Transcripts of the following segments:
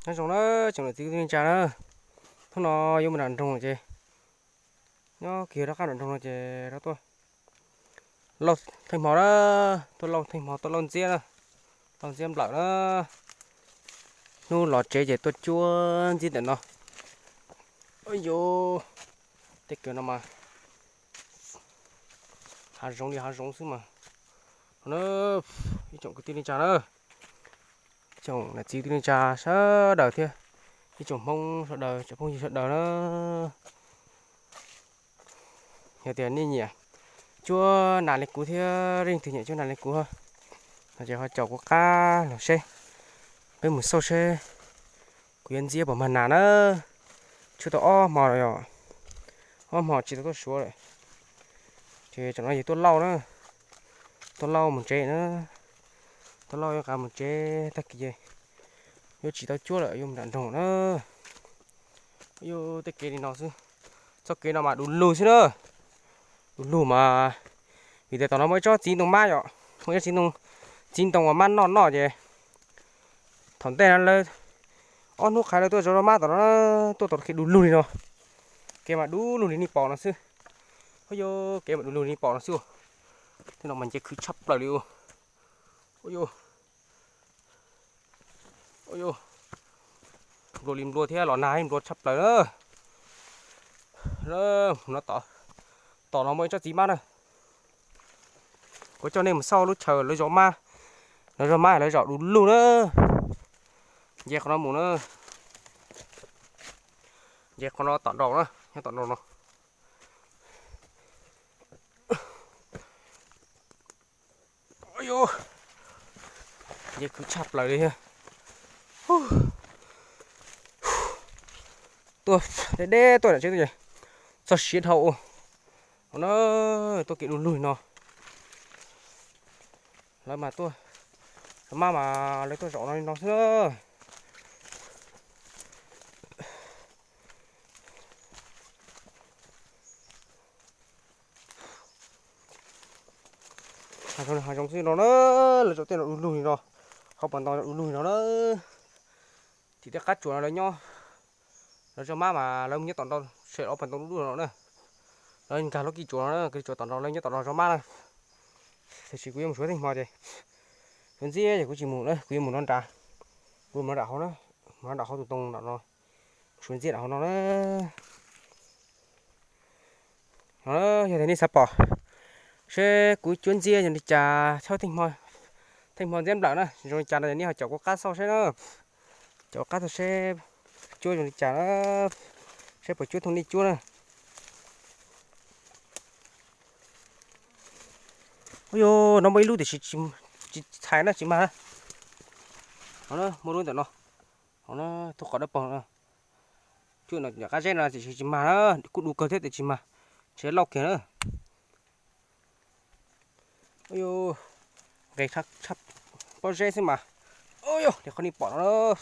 Nyob zoo na tsoom niam txiv kwv tij neej tsa na, hnub no yuav mus nram nroog ces nyob kiag rov qab nram nroog no ces rov tuaj lauj theej hmo na, tuaj lauj theej hmo tuaj lauj ntxiab na, lauj ntxiab nplawm na. Hnub los tsev ces tuaj cuab ntxiab ntawm no. Yuav tej kev no mas hav zoov li hav zoov xwb mas. Ib tsoom kwv tij neej tsa na, tsoom niam txiv kwv tij neej tsa sawv daws thiab ib tsoom Hmoob sawv daws tsoom phooj ywg sawv daws na, yog tias nej nyiam cuab nas li kuv thiab leej twg nyiam cuab nas li kuv no ces ho caum kuv qab los seb, peb mus xauj seb kuv yuav ntxiab puas mag nas na. Tshuab tau ob hmo los yog ob hmo tsis tau tuaj suav lawm, ces tsam no yog tuaj lauj na, tuaj lauj mus tsev na, tuaj lauj yuav mus tsev tag kis ces yuav tsis tau cuab lawm yuav mus nram nroog na. Yuav tej kev li no xwb, txoj kev no mas du lug xwb na, du lug mas, vim tias tom no muaj ib tsob txiv ntoo mab yom, muaj ib tsob txiv ntoo, txiv ntoo uas mab noj noj ces thaum ntej no lawv ob hnub qhais lawv tuaj zov zov mab tom no, tuaj tau kev du lug li no, kev mas du lug li nej pom no xwb. Yuav kev mas du lug li nej pom no xwb, tej no mas nce khwv tshaj plaws li. Ua yuav, ua yuav, nplua li nplua thiab los nag li nplua tshaj plaws na. Tom no muaj ib tsob txiv mab na, kuv coj nej mus xauj lub chaw lawv zov mab, lawv zov mab lawv zov du lug na. Nce qhov no mus na, nce qhov no tom nraud na, nyob tom nraud no. Yuav, nce khwv tshaj plaws li thiab. Tuaj deb deb tuaj nram tsev tuaj ces txog siav dhau. Ua no, tuaj kev du lug li no, lawv mas tuaj, lawv mab mas lawv tuaj zov no li no xwb na. Hav zoov xwb no na, lawv zov tej no du lug li no, hauv pas ntoo du lug li no na. Tim tej qab tsuas no lawv nyob, lawv zov mab mas lawv mus nyob tom nraud, saib hauv pas ntoo dub dub no na. Lawv nkag lub kis tsuas no na, kis tsuas tom nraud lawv nyob tom nraud zov mab na. Tiam sis kuv yuav mus suav tej hmo ces, suav ntxiab ces kuv tsis mus na, kuv yuav mus no nrad, kuv mus no nram hauv na, mus no nram hauv tus ntoo nram no, suav ntxiab nram hauv no na. Yog tias nej xav pom seb kuv cuab ntxiab zoo li cas, thawj theej hmo ntxiab nplawm na zoo li cas no nej ho caum kuv qab xauj seb na, caum kuv qab xauj seb cuab zoo li cas na, seb puas cuab thooj nej cuab na. Ua yuav, no muaj ib lub tiam sis tsis txhais na, tsis mag na. Ho muaj lub ntawm no, ho no, tug qhov dawb paug no, cuab no qab zeb no tiam sis tsis mag na, kuj du kawg thiab tiam sis mag, tsis lauj kiag na. Ua yuav, nqis pob zeb xwb mas. Ua yuav, qhov nej pom no,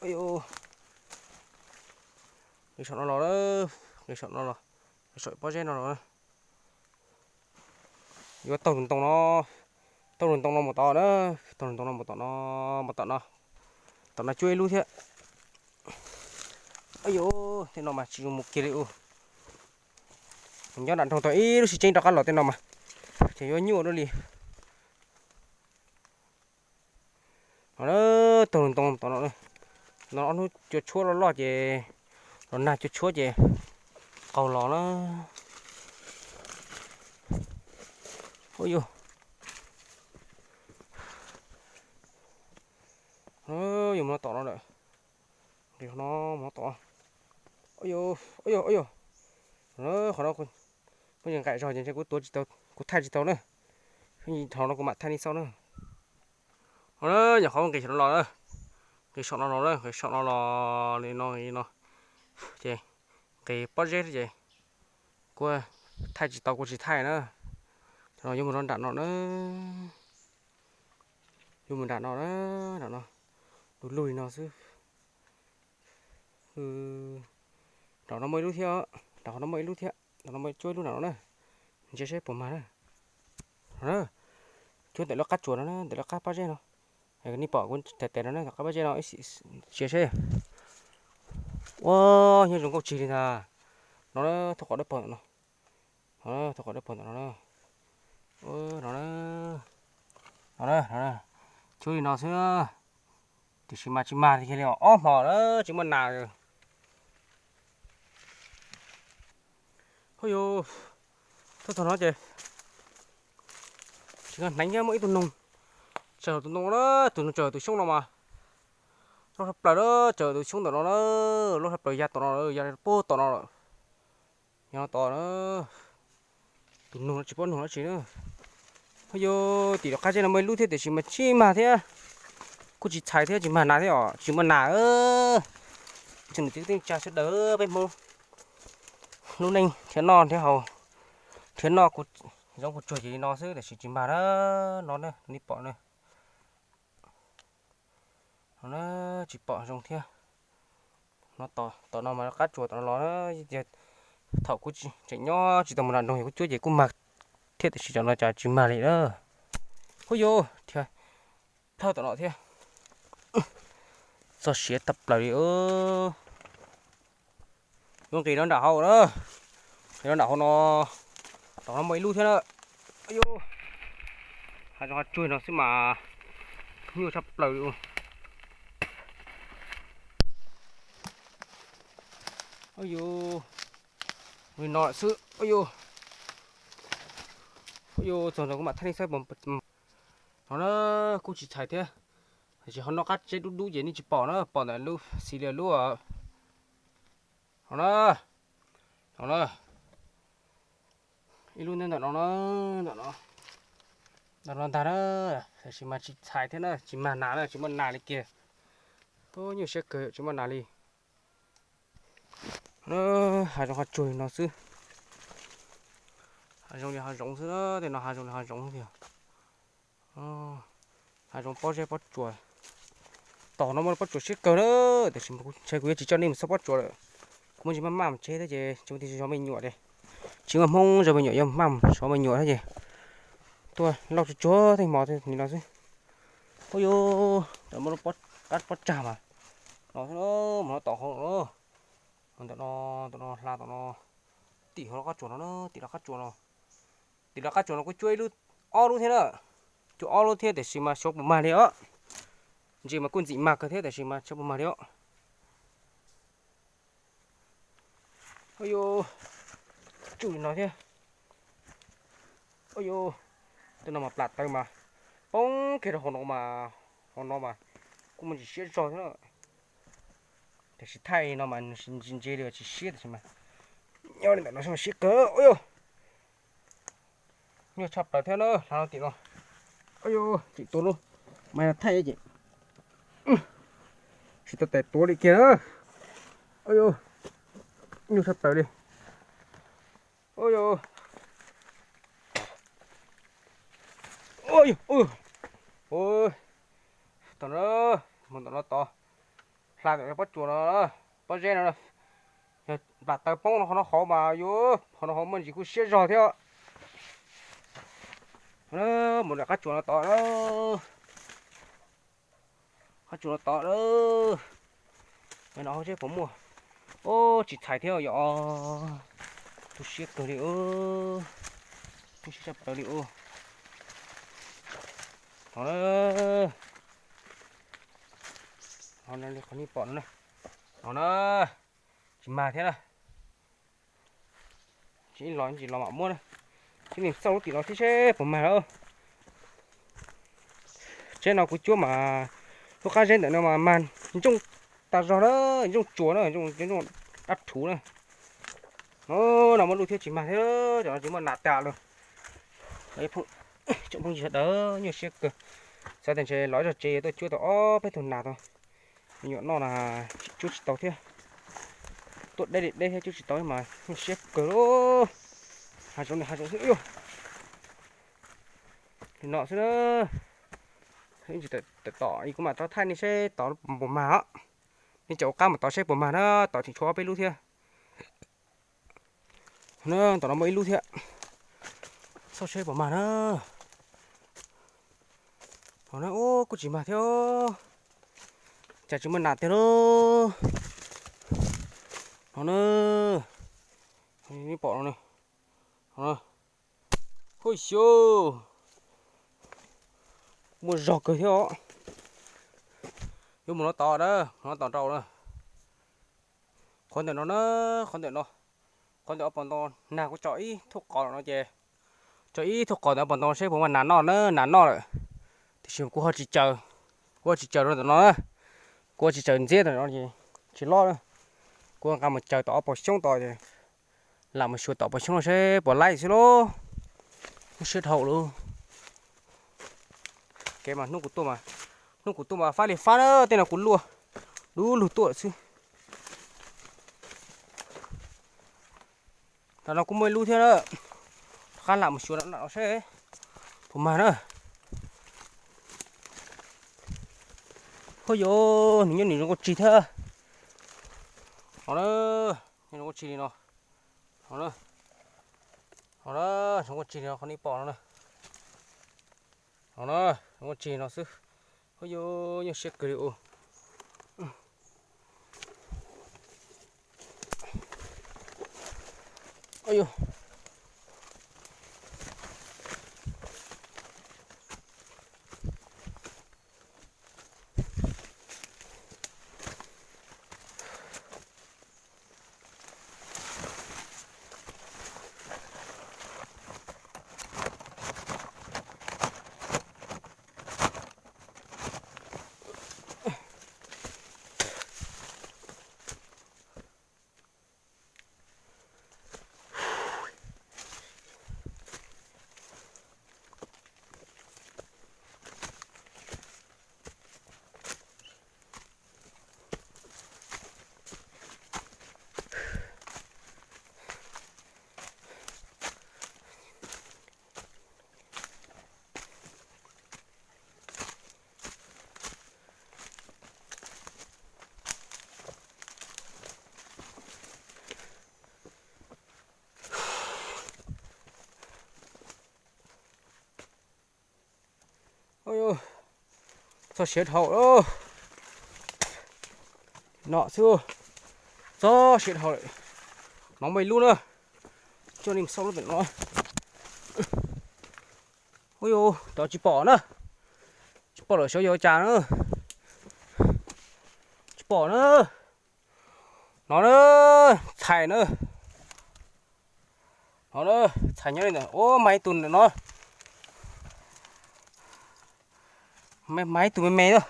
ua yuav, nqis saum no los, nqis saum no los, nqis saum pob zeb no los. Yuav taug lub ntoo no, taug lub ntoo no mus tod na, taug lub ntoo no mus tom no, mus tom no, tom no cuab ib lub thiab. Ua yuav, tej no mas tsis zoo mus kiag li ua. Nyob nram nroog tau ib lub sib ceeb rov qab los tej no mas, ces yuav nyuaj dua li. Ho na, taug lub ntoo tom no, no ob hnub cua tshuab loj loj ces, los nag cua tshuab ces qaug los na. Ua yuav, yuav mus no tom no lawm, nqis no mus no tom. Ua yuav, ua yuav, ua yuav, qhov no kuv yeej nqaim zog ces ntshe kuv tuav tsis tau, kuv thaij tsis tau na. Dhau no kuv mam thaij nej xauj na. Ho na, nyuam qhuav nqis saum no los na, nqis saum no los na, nqis saum no los li no li no, ces nqis pob zeb ces kuv thaij tsis tau kuv tsis thaij na. Thaum no yuav mus rau nram no na, yuav mus nram no na, nram no, du lug li no xwb. Nram no muaj ib lub thiab, nram qhov no muaj ib lub thiab, nram no muaj cuab ib lub nram no na, ntsia seb puas mag na. Cuab ntawm lub qab tsuas no na, ntawm lub qab pob zeb no. Nej pom kuv tes tes no na, tom qab pob zeb no, sia seb. Ua, nyob zoo nkauj tshaj li ntag. No na, thauj qhov dawb paug ntawm no. No, thauj qhov dawb paug ntawm no na. No na, no na, cuab li no xwb na. Tiam sis mas tsis mag li, ob hmo na tsis muaj nas. Hos yus, thauj txog no ces tsis, hneev thiab muaj ib tug noog tsaws tus ntoo na, tus noog tsaws tus xyoob no mas loj tshaj plaws na, tsaws tus xyoob ntawm no na, loj tshaj plaws ya tom no, ya puag tom no lawm. Yog no tom na, tus noog no tsis paub noog dab tsi na. Hos yus, tim lub qab zeb no muaj ib lub thiab tiam sis mas tsis mag thiab. Kuj tsis txhais thiab, tsis mag nas thiab os, tsis muaj nas. Tsoom niam txiv kwv tij neej tsa sawv daws, peb Hmoob lub neej nrhiav noj nrhiav haus, nrhiav noj kuj zoo kuj tsuag ces li no xwb tiam sis tsis mag na. No na, nej pom na. No na, tsis pom zoo thiab. No tom no mas qab tsuas tom no los na, thaum kuv tseem nyob tsis tau mus nram nroog kuv cuab ces kuj mag thiab tiam sis tam no cas tsis mag li na. Hos yus, thiab plhawj tom no thiab. Txog siav tag plaws li. Yuav nqis rau nram hauv na, nqis rau nram hauv no, tom no muaj ib lub thiab na. Yus, hav zoov hav tsuag no xwb mas nyuaj tshaj plaws li. Yus, li no xwb. Yus, txog ntawd kuv mam thaij nej saib. No na, kuj tsis txhais thiab, tiam sis ho noj qab zeb dub dub ces nej tsis pom na, pom ntawm lub xis li lub. No na, no na, ib lub nyob ntawm no na, ntawm no ntag na, tiam sis mas tsis txhais thiab na, tsis mag nas na, tsis muaj nas li kiag. Nyuaj siab kawg tsis muaj nas li. Hav zoov hav tsuag li no xwb. Hav zoov li hav zoov xwb na, tej no hav zoov li hav zoov tiag. Hav zoov pob zeb pob tsuas. Tom no muaj pob tsuas siab kawg na, tiam sis ntshe kuv yuav tsis coj nej mus xauj pob tsuas lawm. Kuv muaj ntsis maj maj mus tsev thiab ces tsis muaj tus zov me nyuam li. Tsis muaj Hmoob zov me nyuam, yog maj mus zov me nyuam thiab ces tuaj lauj tsuag tsuag tej hmo li no xwb. Ua yus, tam muaj lub qab pob tsag mas no xwb, mus no tom hauv no, ntawm no, ntawm no hla tom no, tim hauv lub qab tsuas no na, tim lub qab tsuas no. Tim lub qab tsuas no kuj cuab ib lub, ob lub thiab na, cuab ob lub thiab tiam sis mas xyov puas mag li os. Ntsis mas kuj ntxim mag kawg thiab tiam sis mas xyov puas mag li os. Ua yus, tsuj li no thiab. Ua yus, tej no mas plam taw mas poob kiag rau hauv no mas, hauv no mas kuj muaj ntsis siab zog thiab na. Tiam sis thaij no mas ntse ntse li tsis siab tiam sis mas nyob li ntawm no siab kawg. Ua yus, nyuaj tshaj plaws thiab na, hla no tim no. Ua yus, tseem tuav lub, mas yog thaij ces tsis tau tes tuav li kiag na. Ua yus, nyuaj tshaj plaws li. Ua yus, ua yus, tom no, mus tom no tod, hla tom pob tsuas no, pob zeb no, yog plam taw poob no qhov no hauv mas yus, qhov no hauv muaj ntsis kuj siab zog thiab. Mus nram qab tsuas no tod, qab tsuas no tod. No seb puas muaj. Ub, tsis txhais thiab yom. Tu siab kawg li ub. Tu siab tshaj plaws li ub. No, no li qhov nej pom no na. No na, tsis mag thiab na. Tsis los tsis los mam muab na. Tsis nim xauj lub tim no thiab seb puas mag lawm. Tsheb no kuv cuab mas lub qab zeb ntawm no mas mag ntsooj tas zog na, ntsooj tsuas na, ntsooj dab rhuv na. No muaj lub thiab tsis mag thiab, cov no tsis muaj nas tas lawm. Tsoom phooj ywg sawv daws, nyuaj siab kawg. Xav tias ntshe los zog tsev tuaj cuab tau ob peb tug nas tau me nyuam noj na, tsis cuab tsis tau thiab. Tuaj deb li deb thiab cuab tsis tau mas nyuaj siab kawg li. Hav zoov li hav zoov xwb. Li no xwb na. Tsis tawm tom kuv mam rov thaij nej seb tod puas mag os. Nej caum qab mus tod seb puas mag na, tod tseem tshuav ob peb lub thiab. Tom no muaj ib lub thiab, xauj seb puas mag na. No na, ub, kuj tsis mag thiab. Cas tsis muaj nas tiag lauj. No na, nej pom no, no na. Huj xyov, muaj zog kawg thiab os. Yuav mus no tod na, mus no tod rau na. Qhov ntawm no na, qhov ntawm no, qhov ntawm ob pos ntoo nag kuv tso ib thoob qos no ces, tso ib thoob qos ntawm ob pos ntoo seb puas muaj nas noj na, nas noj lawm. Tiam sis kuv ho tsis caws, kuv ho tsis caws rau ntawm no na, kuv ho tsis caws ntxiab ntawm no ces tsis loj na. Kuv nqa mus caws tom ob pos xyoob tod ces, lam mus xyuas tom pos xyoob no seb puas laib xwb lauj. Ub, siab dhau lawm. Kev mas hnub kuv tuaj, hnub kuv tuaj mas fab li fab na, tej no kuv luaj dub lug tuaj xwb. Tam no kuj muaj ib lub thiab na, rov qab lam mus xyuas no seb puas mag na. Huj yus, nws nyob nws zoo nkauj tshaj thiab. No na, nyob zoo nkauj tshaj li no. No na, no na, zoo nkauj tshaj li no, qhov nej pom no na. No na, zoo nkauj tshaj li no xwb. Huj yus, nyuaj siab kawg li ub. Txog siav dhau lawm no xwb. Txog siav dhau lawm. No muaj ib lub na, coj nej mus xauj lub ntawm no. Ub yus, cov tsis pom na, tsis pom lawm xyov yuav cas na, tsis pom na. No na, txhais na. No na, txhais nyob li ntawm, ub, mag ib tug ntawm no, mag ib tug me me na.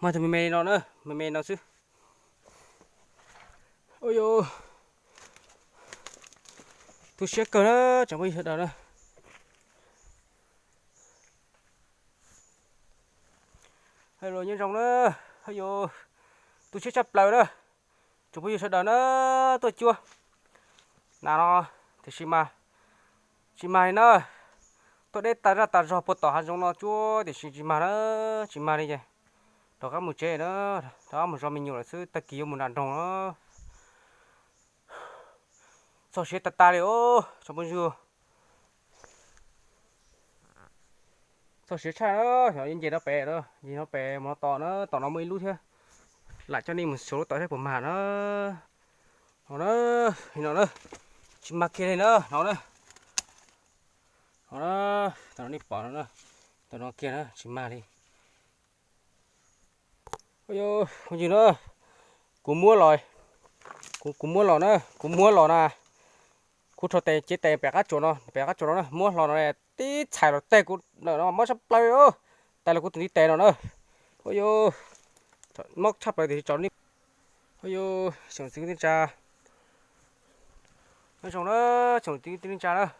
Mag tus me me no na, me me no xwb. Ub yus, tu siab kawg na tsoom phooj ywg sawv daws na. Hello, nyob zoo na. Ub yus, tu siab tshaj plaws na tsoom phooj ywg sawv daws na. Tuaj cuab nas no, tiam sis mas tsis mag li na. Tuaj deb tas zaj tas zog puag tom hav zoov no cuab tiam sis tsis mag na, tsis mag li ces rov qab mus tsev na, rov qab mus zov me nyuam lawm xwb, tag kis yuav mus nram nroog na. Txog siav tas tas li os tsoom phooj ywg. Txog siav tshaj na, xyov yuav nce rau pem, nce rau pem mus no tom na, tom no muaj ib lub thiab. Lam coj nej mus xyuas lub tom seb puas mag na. No na, li no na, tsis mag kiag li na, no na. No na, tom no nej pom no na, tom no kiag na tsis mag li. Phooj ywg na, kuv muab los, kuv, kuv muab los na, kuv muab los na, kuv rho tes, cev tes pem qab tsuas no, pem qab tsuas no na, muab hlo no tib txhais los teg kuv lawm no mob tshaj plaws, tais los kuv tus ntiv tes no na. Ub yus, mob tshaj plaws tiam sis tso nej. Ub yus, tsoom txiv kwv tij neej tsa, nyob zoo na, tsoom txiv kwv tij neej tsa na,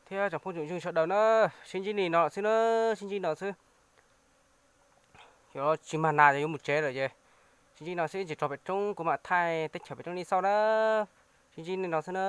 thiab tsoom phooj tsoom ywg sawv daws na, sib ntsib li no xwb na, sib ntsib no xwb. Yog tsis mag nas ces yuav mus tsev lawm ces sib ntsib no xwb, tsis rov pem roob kuv mam thaij teb chaws pem roob nej xauj na. Sib ntsib li no xwb na.